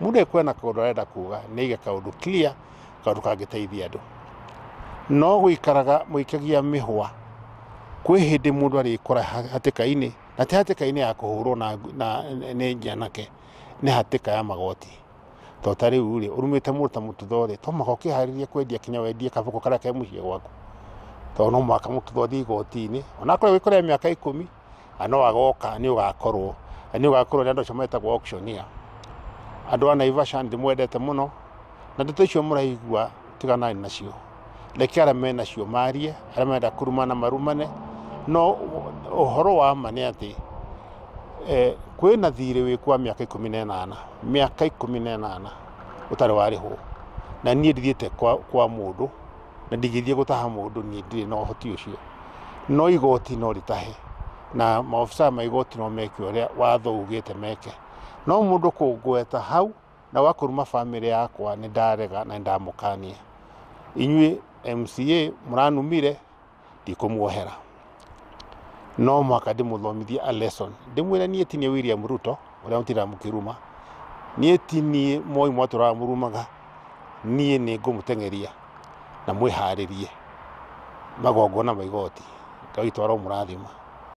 Mũndũ ekwena kaũndũ arenda kuga nĩ aige kaũndũ clear, kaũndũ kangĩteithia andũ. No gũikaraga mũikagia mĩhwa, kwĩ hĩndĩ mũndũ arĩkora hatĩka-inĩ, na ti hatĩka-inĩ ya kũhũrwo na nĩ njanake, nĩ hatĩka ya magoti. To ta rĩu rĩ, ũrumĩte mũndũ ta Mũtutho rĩ, to mũhaka ũkĩharĩrie kwendia kinya wendie kabũkũ karĩa ke mũciĩ gwaku. Tondũ no mũhaka Mũtutho athiĩ igoti-inĩ, onakorwo wĩkorera mĩaka 10, na no agoka nĩ ũgakorwo, na nĩ ũgakorwo nĩ andũ acio metagwo auctioneer. Andũ a Naivasha nĩ ndĩmwendete mũno, na ndeto icio mũraigua tiganai nacio. Reke arĩa menacio marie, arĩa marenda kũrumana marumane, no ũhoro wa ma nĩ atĩ kwĩna thirĩ wĩkuo wa mĩaka 18, mĩaka 18 ũtarĩ warĩhwo. Na niĩ ndithiĩte kwa mũndũ, na ndingĩthiĩ gũtaha mũndũ, niĩ ndirĩ na ũhoti ũcio. No igoti no rĩtahe, na maobithaa ma igoti no meke ũrĩa watho ugĩte meke. No mũndũ kũngweta hau na wa kũruma bamĩrĩ yakwa nĩ ndarega na nĩ ndamũkania. Inyuĩ MCA mũranumire, ndikũmuohera. No mũhaka ndĩmũthomithie a lesson. Ndĩmwĩre niĩ ti niĩ William Ruto ũrĩa mũtindaga mũkĩruma. Niĩ ti niĩ Moi mwatũraga mũrumaga. Niĩ nĩ ngũmũteng'eria na mwĩharĩrie magongona ma igoti. Ngai witũ aromũrathima.